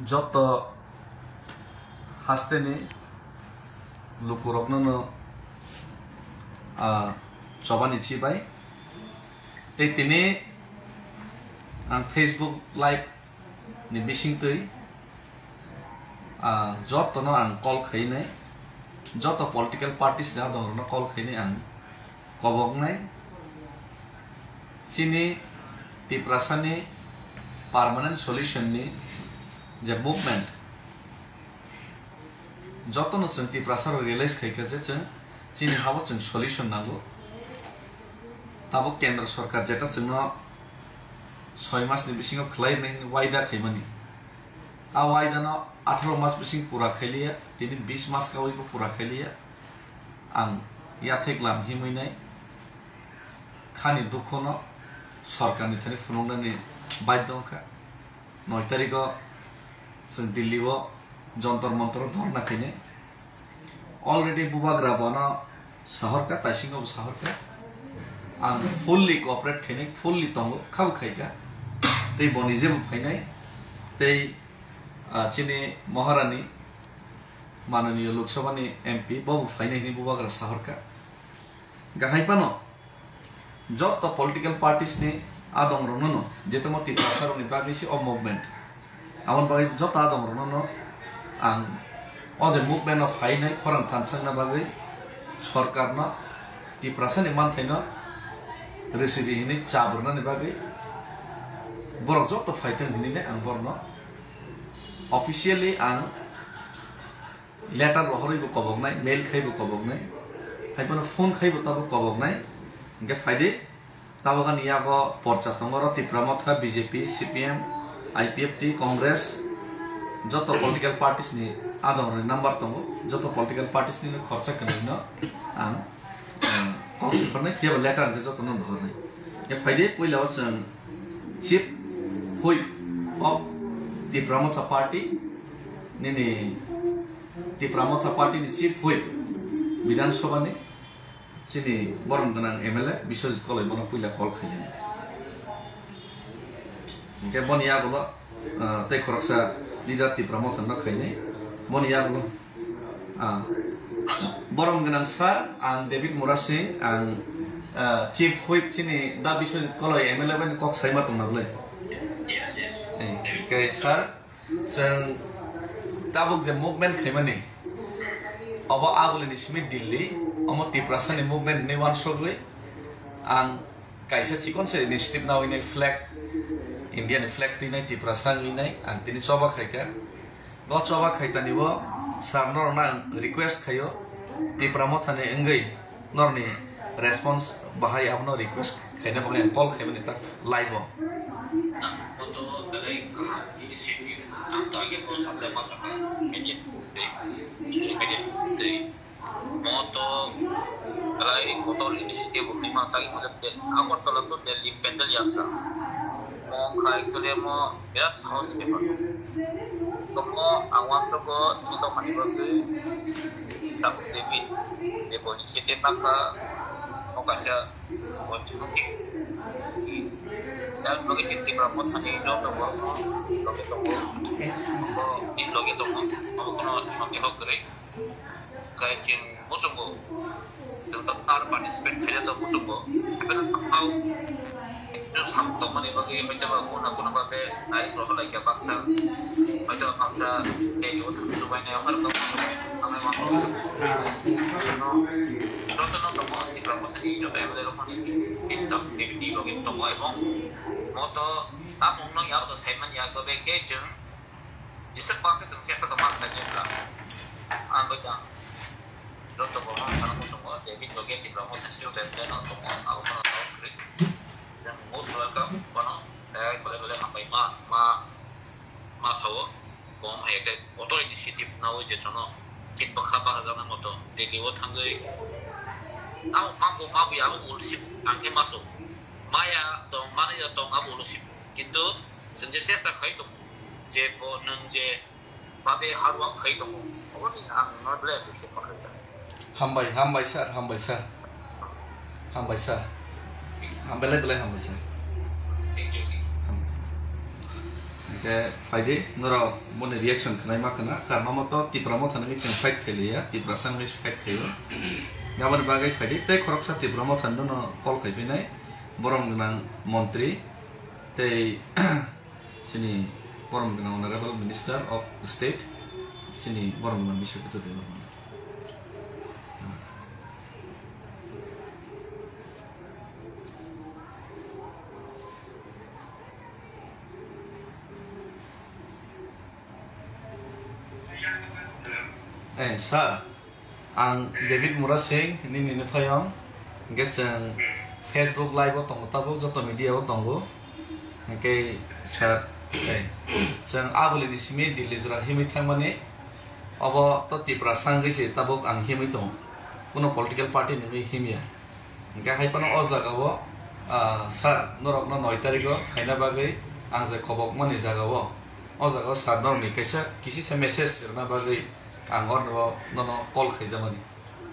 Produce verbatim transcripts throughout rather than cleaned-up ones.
Joto hasteni lukurokno no, ah, chobani chibai. Tei tini ang Facebook Live ni bisingtwi, ah, jotono ang call khainai, joto political parties ni adongrokno call khainai ang koboknai. Chini Tiprasani permanent solution ni je movement, jotono chwng Tiprasa rok realize khaikha je chwng chini habo chwng solution nango. Tabuk Kendra Sorkar jeta chwngno soi mas ni bisingo khwlai nai hwnwi waida khaimani, a waida no atharo mas bising pura khailiya, tini bis mas kawi bo pura khailiya. Ang yathek lam himwi nai khani dukho no sorkar ni thani phunuknani baidho wngkha. Noi tarikh o chwng Delhi o Jantar Mantar o dhorna khainai. Already bubagra bono sahorkha, taisingo bo sahorkha. Ang fully cooperate khainai, fully tongo, khabo khaikha. Tei bo nije bo phainai. Tei, ah, chini Maharani, mananiya Lok Sabha ni M P, bo bo phainai hwnwi bubagra sahorkha. Gahai phano joto political parties ni adong rokno no, je tamo Tiprasa rokni bagwi se o movement. Aboni bagwi joto adong rokno no ang o je movement o phainai khorang thansakna bagwi sorkar no Tiprasa ni manthai no rwsidi hinwi chabrwnani bagwi borok joto phaithang hinwi ang borokno officially ang letter rohorwi bo koboknai, mail khai bo koboknai, hai phano phone khai bo tabuk koboknai. Hingke phaidi, tabuk ani yago porcha tongo oro Tipra Motha, B J P, C P M, I P F T, Congress, joto political parties ni adong rokni number tongo, joto political parties ni khorsa kwnwi no ang, eh, kok se phano phiya bo letter hingke joto no rohornai. Hingke phaidi, puila o chwng Chief Whip of Tipra Motha Party, nini Tipra Motha Party ni Chief Whip Bidhan Sabha ni chini borom gwnang M L A Biswajit Koloi bono puila call khainai. Hingke boni yagulo, ah, tei khoroksa leader Tipra Motha no khainai. Boni yagulo, ah, borom gwnang sir, ang David Murasing, ang, ah, Chief Whip chini Da Biswajit Koloi M L A bai kok saima tongna bwle. Eh, hingke sir, chwng tabuk je movement khaimani, obo agulini simi Delhi, omo Tiprasani movement hinwi uansukgwi ang kaisa chikon se initiative nawi nai flag, India ni flag twi nai Tiprasa wngwi nai ang tini choba khaikha. Go choba khaitani bo sir norokno ang request khaio, Tipra Mothani wngwi norni response bahai abono request khaina bagwi ang call khaimani tak live o. Ang boto belai kaham initiative ang target o sacha ma saka media tei media tei moto belai kotor initiative hinma tagi mujak de Agartala to Delhi pendal yaksa. Mo khai khle mo birat sahos bepar. Tomo ang uansukgo chini dophani bagwi Tabuk David je boni sete pakha, o kaisa boni sete. Tabuk bagwi chini Tipra Mothani joto borokno loge tongo, bo in loge tongo, obo kono sondeho kwrwi. Kaiching muchungo. Joto tar participate khaina to muchungo. Iben hao ekdom sam tongmani bagwi hoito ba kuna kuna babe nai rohor lai kya baksa. Hoito ba baksa tei o thang subai nai har ba thang nai ma. No, joto no tongo Tipra Mothani joto M L A rok ni tin ta activity logi tongo ebong moto ta mung no yar do sai man ya to be ke jeng. Jesa baksa sung siasa sama saja pula. Ang baca. Joto borok no sana muchungo, David loge Tipra Mothani joto M L A no tongo, abo phano tao kwrwi. Most welcome, bono, eh, belai belai hambai ma, ma, ma sao. Bo hai ekta kotor initiative nawi je jono tin bakha bahajaknai moto, Delhi o thangwi. Abo mambo, mambo ya, abo ulsi, ang khe maso. Maya tong, mani ya tong, abo ulsi. Kintu, chwng je chesta khai tongo, je bo nwng je babe hard work khai tongo, oboni ang no belai appreciate ma khaikha. Hambai, hambai sir, hambai sir. Hambai sir. Ham-, belai belai hambai sir. Thank you, thank you. Hambai. Khe phaidi, norok boni reaction khwnai ma khwna, karma moto Tipra Motha nungwi chwng fight khailiya, Tiprasa nungwi fight khaio. Aboni bagwi phaidi, tei khoroksa Tipra Motha nono call khaiphinai, borom gwnang montri, tei chini borom gwnang Honorable Minister of State, chini borom gwnang Biswajit Debbarma. Eh, sir, ang David Murasing, nini nuphayong, hingke chwng Facebook live o tongo, tabuk joto media o tongo, hingke sir, eh, chwng aboni ni simi Delhi jora himwi thangmani, obo to Tiprasa wngwi se tabuk ang himwi tongo, kuno political party ni wngwi himya. Hingke hai phano o jaga o, ah, sir, norok no noi tarik o phaina bagwi ang je kobok mani jaga o, o jaga o sir norok ni kaisa kisisa message rwna bagwi ang orno nono call khaijamani.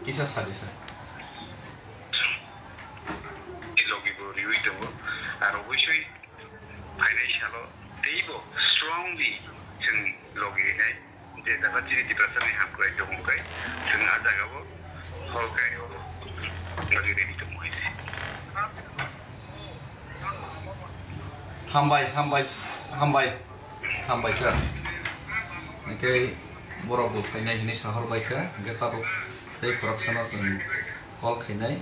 Kisa sadi sir. Logi bo riwi tongo, aro wiswi phainai salo teibo strongly chwng logi rinai. Je jaga chini Tiprasa ni hamkrai tongmung kai, chwng a jaga o hor kai logi ready tongmung hai se. Hambai, hambai, hambai, hambai sir. Hingke borok bo phainai hinui sahor bai kha, hingke tabuk tei khoroksa no chwng call khainai,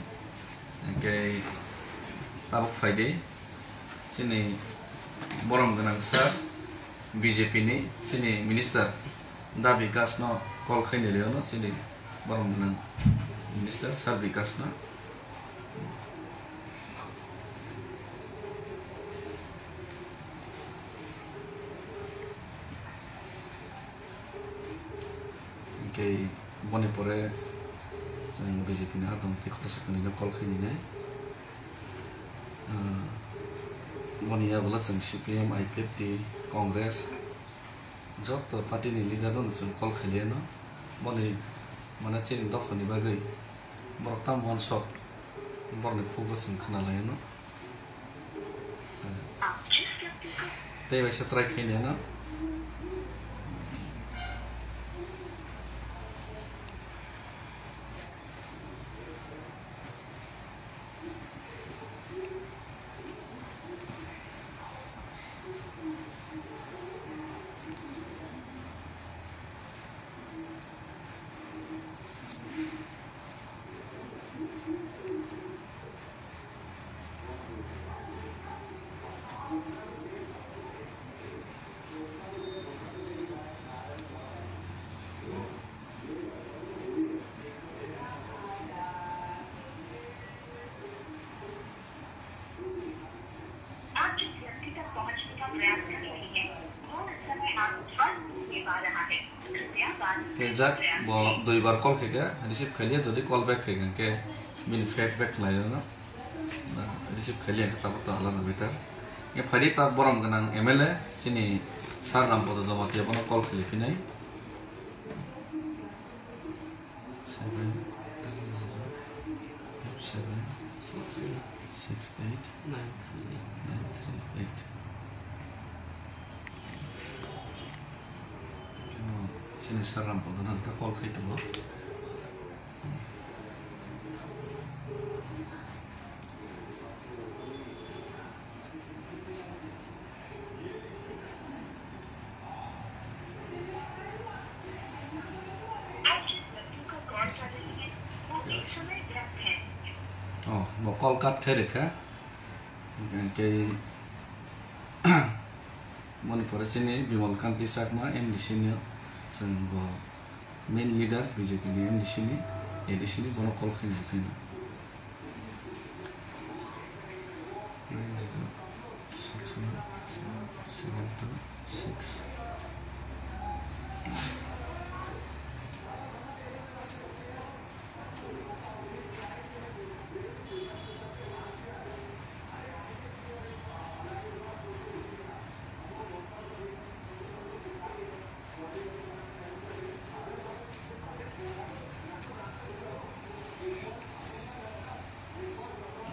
hingke tabuk phaidi. Chini borom gwnang sir, B J P ni chini minister Da Bikash no call khaini riono chini borom gwnang minister sir Bikash no. Hingke boni pore chwng B J P ni hatong tei khoroksa kwnwi no call khaini nai. Ah, boni yagulo chwng C P M, I P F T, Congress, joto party ni leader no chwng call khailiya no. Boni mane chini dopha ni bagwi borok tamo uansuk borok ni khuk o chwng khna laiya no. Tei bai se try khaini no. आप जिस व्यक्ति तक पहुंचने का प्रयास कर रहे हैं, वो इस समय आपको फल नहीं दे पा रहा है। कृपया बाद में Khe jak, प्रयास bo kring। Dui bar call khe khe receive khailiya, jodi call back khe khe bini fake back khlai rwno. Receive khailiya khe tabuk to alada better. Khe phaidi ta borom gwnang M L A, chini Sir Rampada Jamatia bono call khaili phinai. Seven three zero five seven six eight nine three eight. Khe mo chini Sir Rampada no ta call khai tongo. Oh, bo call cut khe rikha. Hingke boni pore chini Bimal Kanti Chakma M D C ni chwng bo main leader B J P ni M D C ni, A D C ni bono call khaina phino. Nine zero six one seven two six.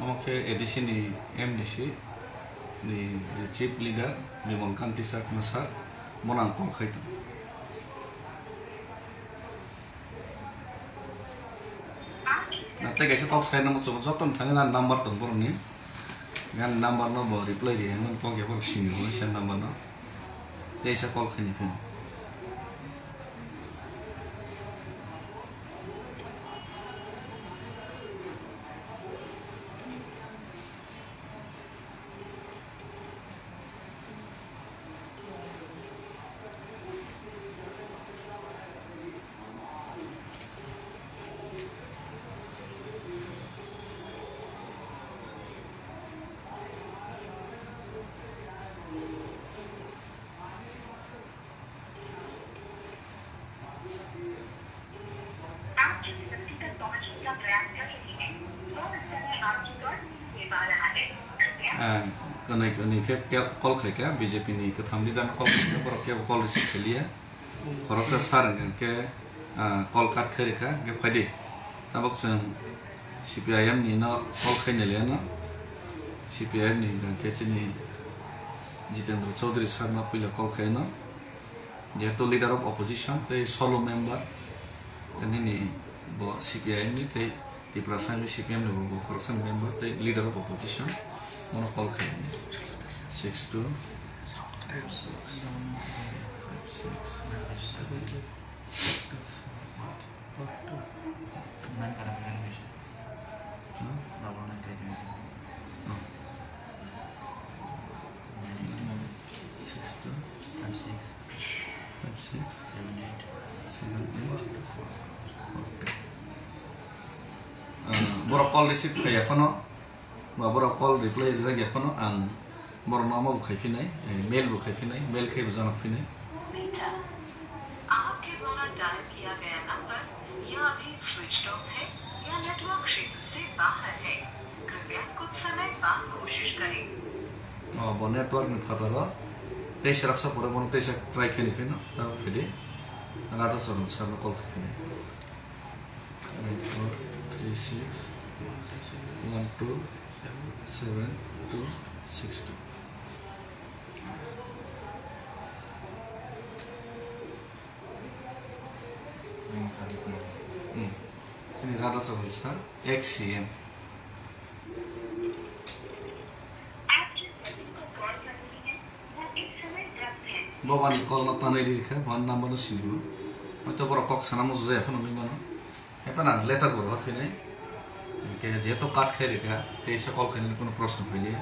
Omo khe A D C ni M D C, ni je chief leader Bimal Kanti Chakma sir, bono ang call khai tongo. Na tei kaisa kok sai nang muchungo, joto ni thani na number tong borok ni. Gan number no bo reply ri, nang kok ya borok sini bo sa number no. Tei sa call khai ni phone. आप जिस व्यक्ति तक पहुंचने का प्रयास कर रहे हैं, वह इस समय आपकी कॉल नहीं ले पा रहा है। कृपया Ah, kwnwi kwnwi khe khe call khai kha, B J P ni kwtham leader no call khai kha, borok khe call receive khai liya. Khoroksa sir hwnkhe, ah, call cut khai rwkha, hwnkhe phaidi. Tabok chwng C P I M ni no call khai nai liya no. C P I M ni hwnkhe chini Jitendra Chaudhary sir no puila call khai no. Jehetu leader of opposition tei solo member, nini bo C P I M ni tei Tiprasa ni C P M ni bo, bo khoroksa ni member tei leader of opposition, bono call khai ni. Six two five six seven eight. Nine kara kara ni. Hmm? Double nine kara ni. Hmm. Nine six two five six five six seven eight seven eight. Okay. Ah, borok call receive khai ya phano. Ba borok call reply rijak ya phano ang borokno omo bo khai phinai, eh, mail bo khai phinai, mail khai bo janok phinai. आपके द्वारा डायल किया गया नंबर या अभी switch off है या नेटवर्क क्षेत्र से बाहर है। कृपया कुछ समय बाद कोशिश करें। Oh, bo network ni phataro. Tei serapsa pore bono teisa try khai ni phino. Tabok phidi. Radha Charan sir no call khai phini. Nine four three six one two seven two six two. Hmm. Chini Radha Charan sir, ex C M. Bo bani call no tanai ri kha, bo number no sini bo. Hoito borok kok sana muchung jaya phano nugwi mano. Hai phano ang letter bo rohor phinai. Hwnkhe jehetu cut khai ri kha, tei sa call khainani kuno proshno phai liya.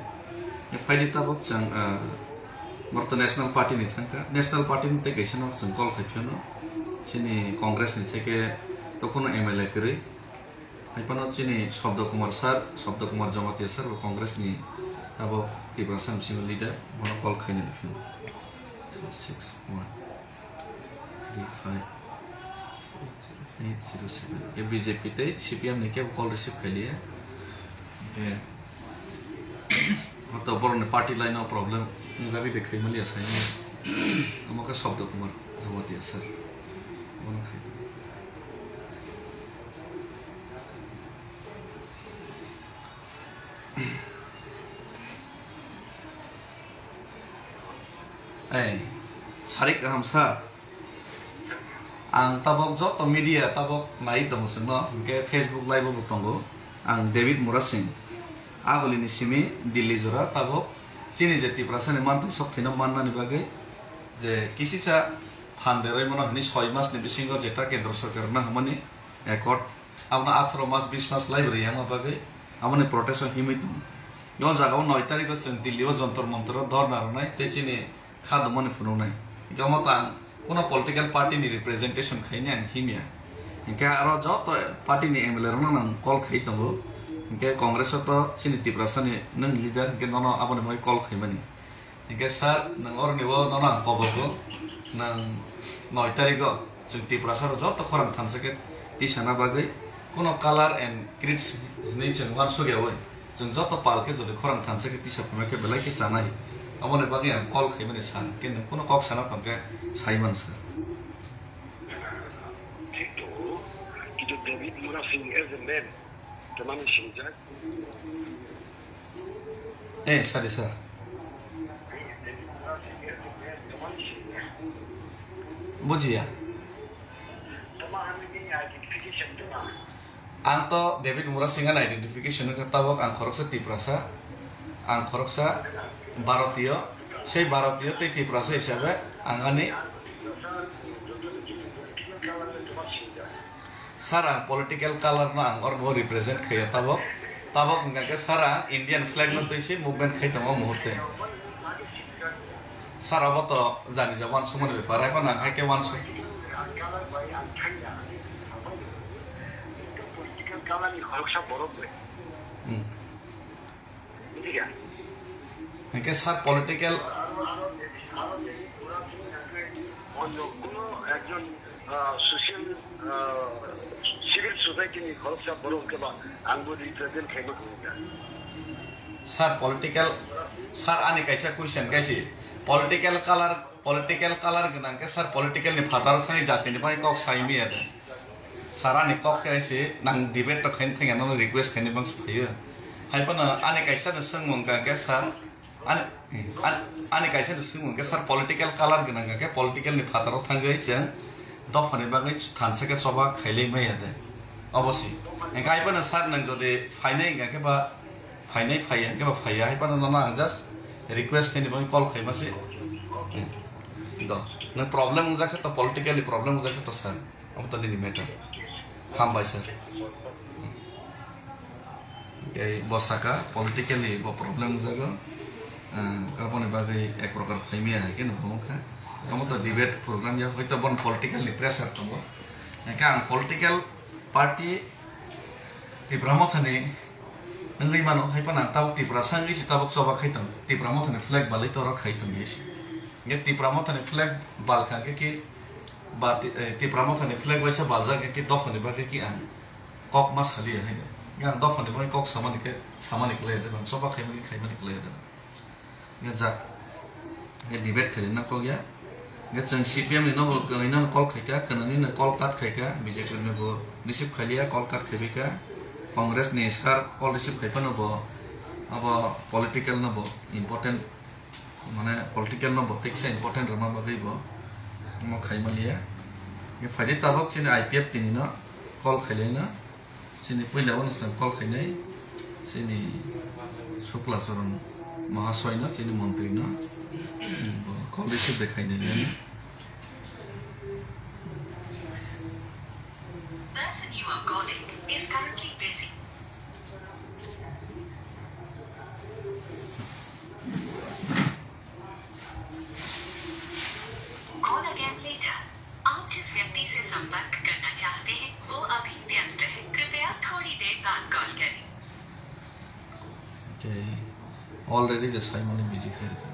Hwnkhe phaidi tabok chwng, ah, borok to National Party ni thang kha. National Party ni tei kaisa no chwng call khai phiyano. Chini Congress ni theke to kuno M L A kwrwi. Hai phano chini Shabda Kumar sir, Shabda Kumar Jamatia sir, bo Congress ni abo Tiprasa bisingo leader, bono call khainani phano. Three six one three five eight zero seven. Ke B J P tei C P M ni kebo call receive khai liya. Ke Hoto borokni party line o problem wngjagwi de khaimaliya saimano. Omo khe Shabda Kumar Jamatia sir. Bono khai tong. Ei, sarik kaham sir. Ang tabok joto media tabok nai tongo chwngno, hwnkhe Facebook live bo tongo. Ang David Murasing, agulini simi Delhi jora tabok chini je Tiprasani mantwi sok thwino mannani bagwi je kisisa phan deroi mano hwnwi soi masni bisingo jeta kendro sorkar nang hwnmani accord, abono atharo mas bis mas lai rwya wngma bagwi aboni protest o himwi tongo. O jagao noi tarikgo chwng Delhi o Jontor Montor o dhorna rwnai tei chini kha dongmani phunuknai. Hingke omo to ang kuno political party ni representation khaini ang himya. Hingke aro joto party ni M L A rokno ang call khai tongo. Hingke Congress o to chini Tiprasa ni nwng leader hingke nono aboni bagwi call khaimani. Hingke sir, nwng oroni o nono ang kobogo, nwng noi tarikgo chwng Tiprasa rok joto khorang thansa khe tisana bagwi kuno color and creeds hinwi chwng uansukya oi. Chwng joto pal khe jodi khorang thansa khe tisa phima khe belai khe chanai. Aboni bagwi ang call khaimani sir, hwnkhe nwng kuno kok sana tong khe sai man sir. Thik tongo, kintu David Murasing as a man, tamani sinijak. Eh, sorry sir. Bujiya. Ang to David Murasing ani identification wngkha tabok, ang khoroksa Tiprasa, ang khoroksa Bharotiyo, sei Bharotiyo tei Tiprasa hisabe ang ani Sir, ang political color no ang oro bo represent khaiya tabok. Tabok hwnkha khe sir, ang Indian flag no twi se movement khai tongo muhurte. Sir, abo to jani ja wansukmani bepar, haikhe nang haikhe wansuk. Hmm. Hingke sir political. Onyo kuno ekjon, ah, social, ah, civil society ni khoroksa borok hwnkhe ba ang bo represent khaima hwnka. Sir political, sir ani kaisa question kaisi political color, political color gwnang khe sir political ni phataro thangwi jatini bai kok sai miya de. Sir ani kok khe se nang debate to khaini thangya nono request khaini bangsi phaio. Hai phano ani kaisa ni swngmung ka khe sir, ani, ani, ani kaisa ni swngmung khe sir political color gwnang ka khe political ni phataro thangwi chwng dophani bagwi thansa khe choba khailai maya de. Obosi. Engkha hai phano sir nang jodi phainai engkha khe ba phainai phaiya engkha ba phaiya hai phano nono ang just request khaini bagwi call khaima se. Do. Nang problem wngjak khe to politically problem wngjak khe to sir. Obo to nini matter. Hambai sir. Tei bo saka political ni bo problem jago. Ah, aboni bagwi ek prokar phaimya hai khe no bo wngkha. Omo to debate program ya hoito bon political ni pressure tongo. Hingke ang political party Tipra Motha ni wngwi mano, hai phano ang tabuk Tiprasa wngwi se tabuk choba khai tongo. Tipra Motha ni flag balwi toro khai tongo se. Hingke Tipra Motha ni flag bal kha khe ki Ba ti-, eh, Tipra Motha ni flag waisa baljak khe dophani bagwi ki ang kok ma saliya hai de. Yang dophani bagwi kok samani khe, samani kwlai de, bang choba khaimani khaimani kwlai de. Yang jak, yang debate khaina kok ya. Yang chwng C P M ni nobo kwrwino call khaika, kwrwini no call cut khaika, B J P ni bo receive khailiya, call cut khaibaika. Congress ni sir call receive khaiphano bo, abo political no bo important. Mane political no bo teksa important rwma bagwi bo omo khaimaliya. Ye phaidi tabok chini I P F tini no call khailaino. Chini puila wano chwng call khainai. Chini Shukla Charan Mahasoy no, chini montri no. Bo call receive de khainai. Person you are calling is currently busy. Call again later. आप जिस व्यक्ति से संपर्क करना चाहते हैं, वो अभी व्यस्त है। कृपया थोड़ी देर बाद कॉल करें। Okay. Already the Simon busy khairkha.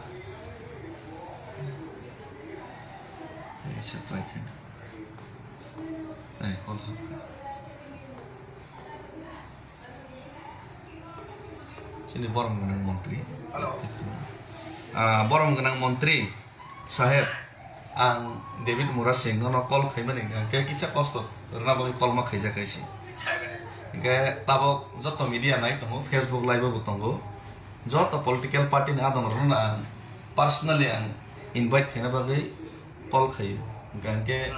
Tei se try khaina. Eh, call hapkha. Chini borom gwnang montri. Hello. Ah, borom gwnang montri saheb, ang David Murasing nono call khaimani hwnkhe kisa kosto rwna bagwi call ma khaijak kaisi. Hingke tabok joto media nai tongo, Facebook live bo tongo, joto political party ni adong rwna ang personally ang invite khaina bagwi call khaio. Hingke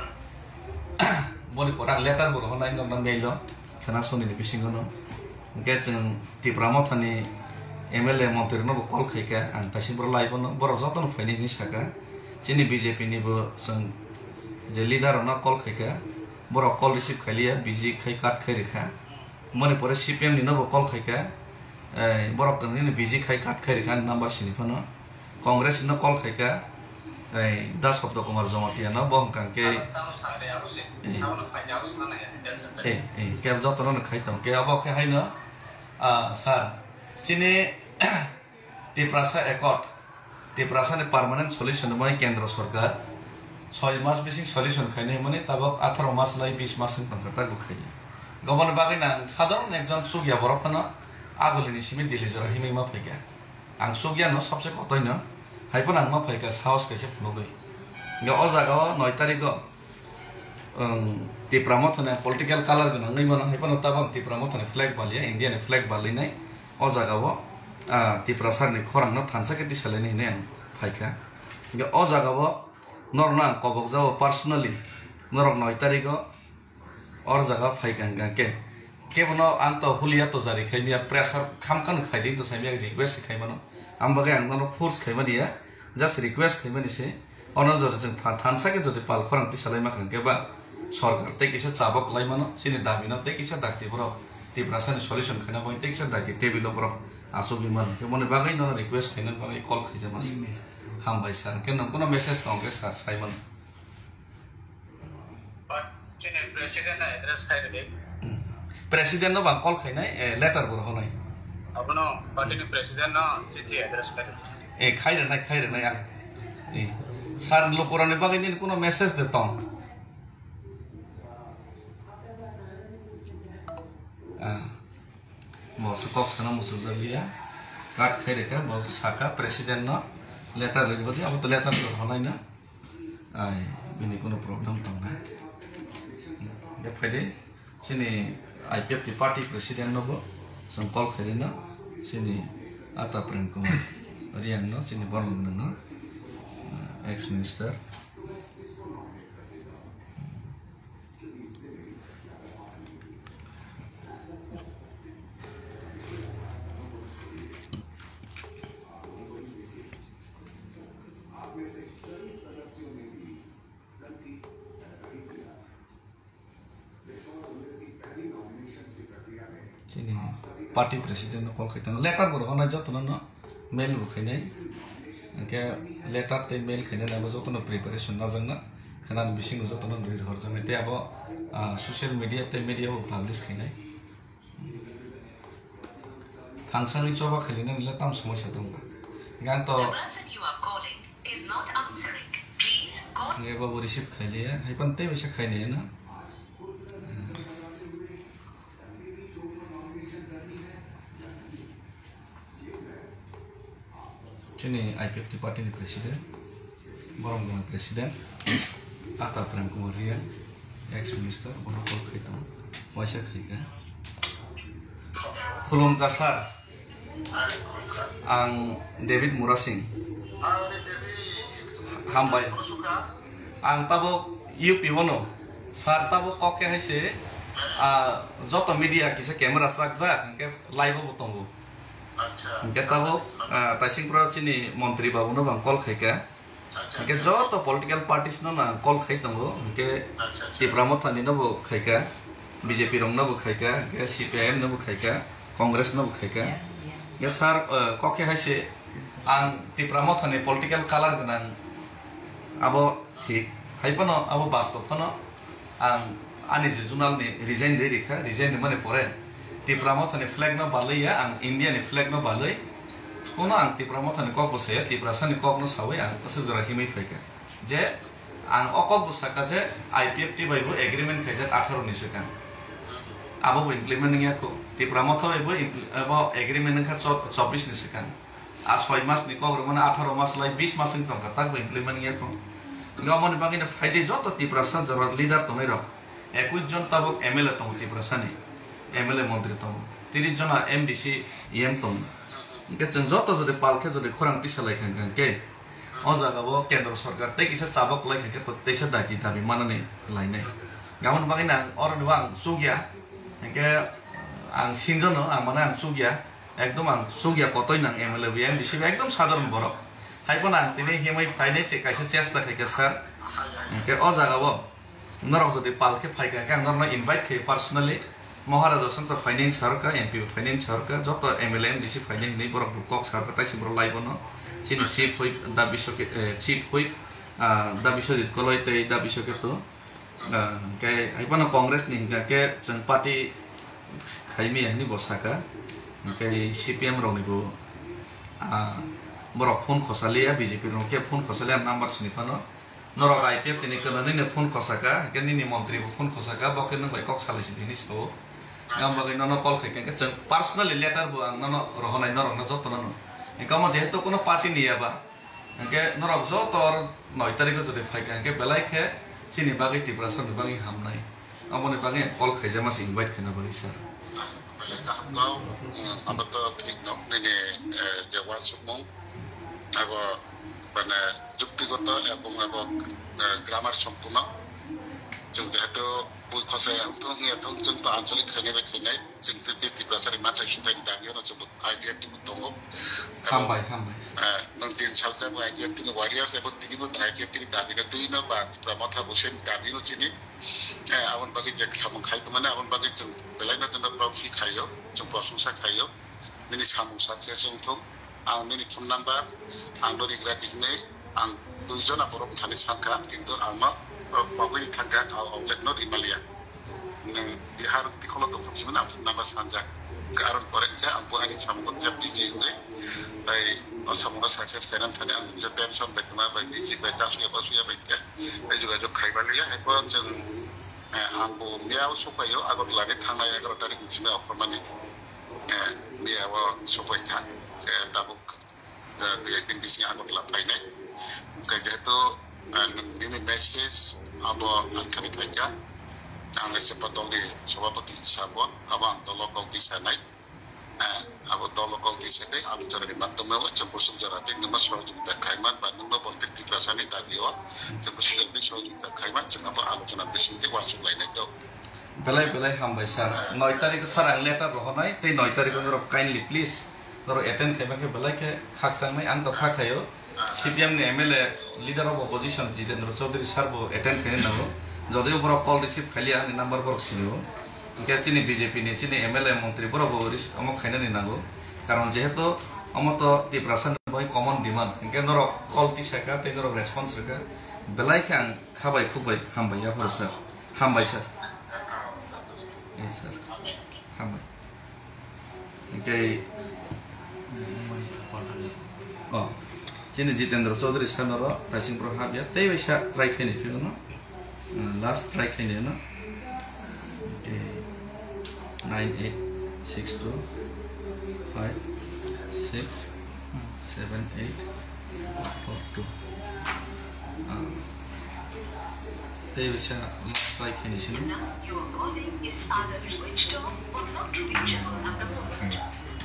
boni pore ang letter bo rohornai norno mail o, khena soni ni bisingo no. Hingke chwng Tipra Motha ni M L A montri no bo call khaika, ang taising boro live no, borok joto no phainai hinwi saka. Chini B J P ni bo chwng je leader rok no call khaika, borok call receive khailiya, busy khai cut khai rikha. Boni pore C P M ni no bo call khaika, eh, borok tongni no busy khai cut khai rikha ani number sini phano. Congress no call khaika, eh, Das Sabda Kumar Jamatia no bo hwnkha khe, eh, eh, khe joto no khai tong khe abo khe haino, ah, sir, chini Tiprasa Accord, Tiprasa ni permanent solution ni bagwi Kendra Sarkar soi mas bising solution khainai hwnmani tabok atharo mas lai bis mas wng tongkha, tabok khaiya. Goboni bagwi nang sadharon ekjon chukya borok phano agulini simi Delhi jora himwi ma phaikha. Ang chukya no sabse kotoi no, hai phano ang ma phaikha sahos kaisa phunugwi. Hingkhe o jaga o noi tarikh o Ang Tipra Motha ni political color gwnang wngwi mano, hai phano tabok ang Tipra Motha ni flag baliya, India ni flag balwi nai. O jaga o, ah, Tiprasa ni khorang no thansa khe tisalaini hinwi ang phaikha. Hingkhe o jaga o Norokno ang kobokjago personally, norok noi tarigo or jaga phai kang kang khe. Kebono ang to hulia to jari khai miya, pressure kham kham khai di to sai miya, request khai mano. Ang bagwi ang nono force khai mani ya, just request khai mani se. Ono jora chwng pha thansa khe jodi pal khorang tisa lai ma kang khe ba sorkar tei kisa chabo klai mano, chini dabi no tei kisa dakti borok Tiprasa ni solution khaina bagwi tei kisa dakti table o borok achugwi mano. Khe moni bagwi nono request khaina bagwi call khaijak mano. Hambai sir, khe nwng kuno message tong khe sir sai mano. Party ni president no address khai rwdi. Hmm. President no bang call khainai, eh, letter bo rohornai. Abono party ni president no chithi address khai rwdi. Eh, khai rwnai, khai rwnai ang. Eh, sir, lukurokni bagwi nini kuno message de tong? Ah. Bo se kok sana muchung jak liya. Cut khai rwkha, bo saka president no letter rwdi, abo to letter rohornai na. Ai, bini kuno problem tong na. Ya phaidi, chini I P F T party president no bo chwng call khairino, chini Ata Prem Kumar Reang no, chini borok gwnang no, ex minister. Chini party president no call khai tongo, letter bo rohornai jotono no, mail bo khainai. Hwnkhe letter tei mail khainai abo jotono preparation najakna khwnani bisingo jotono ri horjaknai tei abo, ah, social media tei media bo publish khainai. Thangsani choba khailinani le tam somoi sa tongkha. Hingke ang to The person you are calling is not answering. Please call. Hingke bo receive khailiya, hai pan tei bisa khainai no. Chini I P F T party ni president, borok ni president, Ata Prem Kumar Reang, ex minister, bono call khai tongo, waisa khai kha. Khulumkha sir, ang David Murasing. Hambai. Ang tabuk U P o no, sir tabuk kok khe hai se, ah, joto media kisa camera chakjak, hingke live o bo tongo. Hingke tabuk, ah, Taisingpura chini montri babu no bang call khaikha. Hingke joto political parties no ang call khai tongo. Hingke Tipra Motha ni no bo khaikha, B J P rok no bo khaikha, hingke C P I M no bo khaikha, Congress no bo khaikha. Hingke sir, ah, kok khe hai se ang Tipra Motha ni political color gwnang abo thik, hai phano abo bastob phano. Ang ani je junal ni resign de rikha, resign de mani pore Tipra Motha ni flag no balwi ya, ang India ni flag no balwi. Kono ang Tipra Motha ni kok bo saya, Tiprasa ni kok no sawi ang aswk jora himwi phaikha. Je ang o kok bo sakha je I P F T bai bo agreement khaijak atharo ni swkang. Abo bo implement wngya kho. Tipra Motha bai bo impl-, abo agreement wngkha cho-, chobbish ni swkang. A soi mas ni kok rwmani atharo mas lai bis mas wng tongkha, tak bo implement wngya kho. Hingke aboni bagwi no phaidi joto Tiprasa jora leader tongnai rok, ekwis jon tabuk M L A tongo Tiprasa ni, M L A montri tongo, tris jona M D C E M tongo. Hingke chwng joto jodi pal khe jodi khorang tisa lai kha hingke o jaga o kendro sorkar tei kisa chabok lai kha khe to teisa daiti dabi manani lainai. Aboni bagwi no ang oro no ang chukya, hingke ang sinjono ang mane ang chukya. Ekdom ang chukya kotoi nang M L A bo M D C bo ekdom sadharon borok. Hai phano ang tini himwi phainai che kaisa chesta khaikha sir. Hingke o jaga o norok jodi pal khe phaikha hingke ang norokno invite khe personally. Maharaja songkha phainai hinwi sarokha, M P bo phainai hinwi sarokha, joto M L A M D C phainai hinwi borok bo kok sarokha, taisi borok lai bono. Chini chief whip da Biswake-, eh, chief whip, ah, da Biswajit Koloi tei da Biswaketu. Ah, hingke hai phano Congress ni hingka khe chwng party khaimaya hinwi bo saka. Hingke C P M rokni bo, ah, borok phone khosaliya, B J P rok khe phone khosaliya number sini phano. Norok I P F T ni kwnanino phone khosaka, hingke nini montri bo phone khosaka, bo khe nwng bai kok salai sidi hinwi sao. Ang bagwi nono call khaikha, hingke chwng personally letter bo ang nono rohonai norokno jotono no. Hingke omo jehetu kuno party ni ya ba. Hingke norok joto oro noi tarikh o jodi phaikha, hingke belai khe chini bagwi Tiprasa ni bagwi hamnai. Aboni bagwi ang call khaijama se invite khaina bagwi sir. Belai kaham no, mm, abo to thik no, nini, eh, je uansukmung, abo, mane, juktigoto ebong abo eh, grammar sompurno. Chwng jehetu bui khosai ang thung ya thung, chwng to anchalik khainai bai khainai, chwng tei tei Tiprasani mathai sithai ni dabi no chwng I P F T bo tongo. Hambai, hambai. Eh, nwng tin sal jabo I P F T ni warriors, ebo tini bo I P F T ni dabi no twi no ba Tipra Motha bo se dabi no chini. Eh, aboni bagwi je samung khai tongmani, aboni bagwi chwng belai no jono proud feel khaio, chwng prosongsa khaio. Nini samung success wng thung. Ang nini phone number, ang no rigra tikni, ang duijon borok thani sankha, kintu ang no borok bagwi thangkha, ang oblek no rimaliya. Nwng Bihar tikholo tongthok simani ang phone number sanjak. Karon pore khe ang bo ani samung khe busy wngwi, tai o samung no success khainani thani ang nini tension bai tongma bai busy bai ta suya ba suya bai khe, tai jogajog khai baliya, hai bo chwng, eh, ang bo miyao sokphaio, Agartala ni thangnai egaroh tarik ni simi ophormani. Eh, miyao sokphai kha, eh, tabuk, eh, dui ek din bisingo Agartala phainai. Hwnkhe jehetu, eh, nwng nini message abo ang thani phaikha. Ang S F dol ni sabhapati sabo, abo ang dolo kok di sanai. Eh, abo dolo kok di sanai, alochona ni matdhome o chwng kusuk jora tei nwngno sohojogita khaiman ba nwngno borok tei Tiprasani dabi o chwng kusuk jora tei sohojogita khaiman, chwng abo alochona bisingtwi uansuk lainai to. Belai belai hambai sir. Noi tarikh sir ang letter rohornai, tei noi tarikh norok kindly please norok attend khaima khe belai khe khakchang nai, ang to kha khaio. C P M ni M L A, leader of opposition Jitendra Chaudhary sir bo attend khaina nango. Jodiyo borok call receive khailiya, ani number borok sinio. Hwnkhe chini B J P ni chini M L A montri borok bo ris-, omo khainani nango. Karon jehetu omo to Tiprasa ni bai common demand. Hwnkhe norok call tisa kha tei norok response rwkha. Belai khe ang kha bai khuk bai hambai yapharo sir. Hambai sir. Eh, sir. Hambai. Tei, oh, chini Jitendra Chaudhary sir no ro taising pro hap ya, tei bai sa try khaini phino no, uh, last try khaini no, tei nine eight six two five six seven eight four two. Ah. Tei bisa last try khaini sini.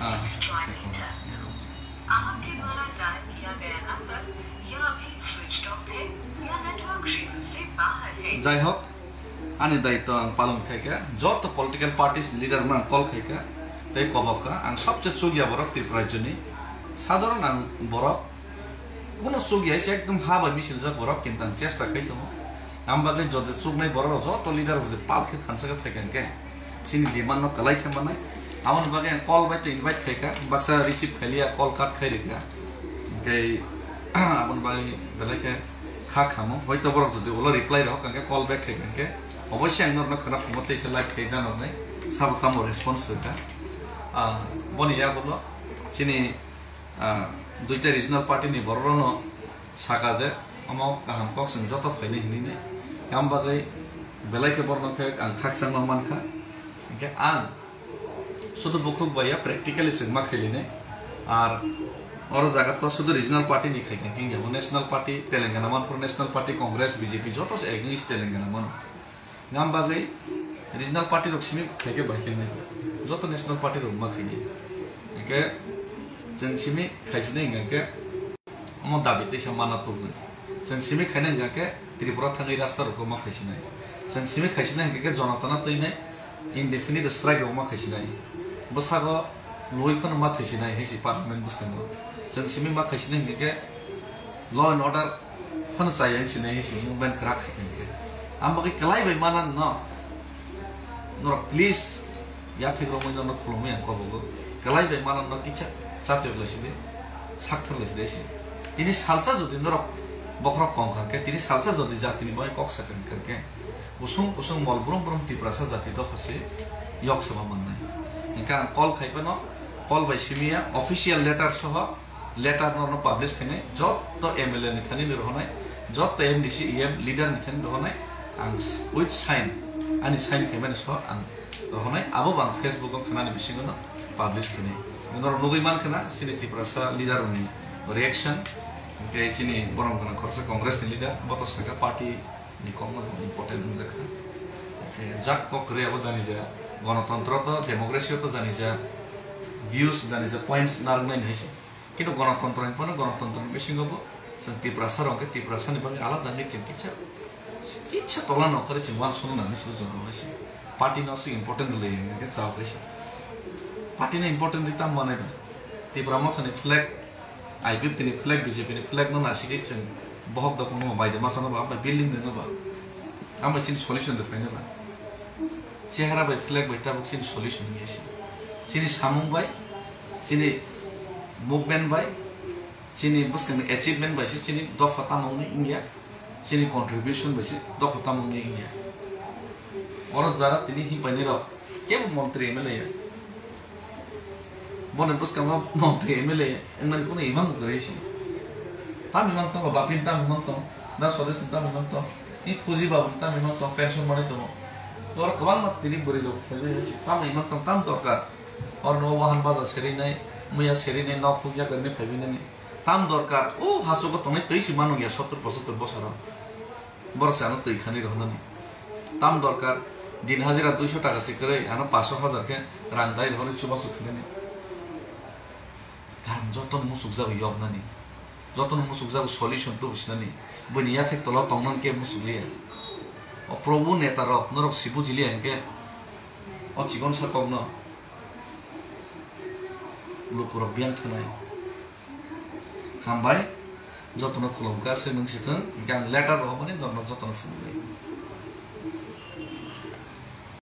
Ah, tei khoro. Jai hok, ani daitw ang palon khaikha, joto political parties ni leader no ang call khaikha, tei kobokha, ang sobse chukya borok Tripura rajyoni, sadharon ang borok, Kuno chukya se ekdom ha bai misil jak borok kintan chesta khai tongo. Ang bagwi jodi chuknai borok rok joto leader rok jodi pal khe thansa khe phaikha hwnkhe chini demand no kwlai khe manai. Aboni bagwi ang call bai to invite khaikha, baksa receive khailiya, call cut khai rikha. Hwnkhe aboni bagwi belai khe kha khamo. Hoito borok jodi ulo reply rok hwnkhe call back khaikha hwnkhe oboisya ang norokno khna phumo teisa live khai janoknai sabo tamo response rwkha. Ah, boni yagulo chini Ah, duita regional party ni borok rokno saka je omo kaham kok chwng joto phainai hinwi nai. Yang bagwi belai khe borokno khe ang khakchangma mankha. Hwnkhe ang sudu bukhuk bai ya practically chwng ma khailinai. Ar oro jaga to sudu regional party ni khai khe, hwnkhe bo national party, Telangana Manipur National Party, Congress, B J P joto se against Telangana mano. Ngam bagwi regional party rok simi khaikhe bai khe nai. Joto national party rok ma khaini. Hwnkhe chwng simi khaisinai hwnkhe omo dabi teisa mana tubui. Chwng simi khainai hwnkhe Tripura thangwi rasta rok ma khaisinai. Chwng simi khaisinai hwnkhe Jonatana twinai indefinite strike rok ma khaisinai. Bwsago Lwi phano ma thwisinai hai si parliament bwskango. Chwng simi ma khaisinai hwnkhe law and order phano chaya hinsinai hai si movement kwrak khai khe hwnkhe. Ang bagwi kwlai bai mana no. Norok please yathek romwi norok khulumwi ang kobogo. Kwlai bai mana no kisa chatwk laisidi. Sakthar laisidi hai si. Tini salsa jodi norok bokhorok kong kha khe, tini salsa jodi jatini bagwi kok sakha hwnkhe. Kusung kusung mol brum brum Tiprasa jati dopha se yok sama mannai. Hingke ang call khai phano, call bai simi ya, official letter soho, letter no, no publish khainai, joto M L A ni thani ni rohonai, joto M D C, E M leader ni thani rohonai, ang s-, with sign, ani sign khaimani soho ang rohonai, abo bo ang Facebook o khanani bisingo no publish khainai. Norok nugui man khana, chini Tiprasa leader ni reaction, hingke chini borom gwnang khoroksa Congress ni leader, bo to saka party ni kokno bo important wngjakha. Hwnkhe jak kok kwrwi abo jani ja, gonotontro to, democracy o to jani ja, views jani ja, points narwknai hai se. Kintu gonotontro ni phano gonotontro ni bisingo bo Chwng Tiprasa rok khe Tiprasa ni bagwi alada khe chwng kisa kisa tola no khare chwng uansukna nangwi se jora bai se. Party no se important le hwnkhe chao khe se. Party no important ri tam manai ba. Tipra Motha ni flag, I P F T ni flag, B J P ni flag no nasikhe chwng bohok dok no bai de masa no ba, bai building de no ba. Ambai chini solution de phaino ba. Chehara bai flag bai tabuk chini solution ni se. Chini samung bai, chini movement bai, chini bwskangni achievement bai se chini dopha tamungni wngya, chini contribution bai se dopha tamungni wngya. Oro jara tini himpaini rok kebo montri M L A ya. Boni bwskango montri M L A wngmani kuno imang kwrwi se. Tam imang tongo, Bapin tam imang tong, Da Swadesh tam imang tong, i Puji Babu tam imang tong, pension manwi tongo. Oro kwbangma tini bwrwi rok phaiwi se tam imang tong, tam dorkar. Oro no wahan baja serinai, muya serinai, nok phukjak rwni phaiwi nani. Tam dorkar, o hachugo tongnai twi se manung ya sottor pochottor bosoro. Borok se ano twi khani rohornani. Tam dorkar, din hajira duiso taka se kwrwi, ano paso hajar khe rang dai rohorwi chubachu khinani. Karon jotono muchukjago yoknani. Jotono muchukjago solution tubu sinani. Buini yathek tola tongnani kebo muchukliya. O Probhu neta rok, norok si bujiliya hinkhe o chikon sa kokno lukurok biyang thwnai. Hambai, jotono khulumkha se nwng sithwng, hinkhe ang letter rohormani norokno jotono phunuknai.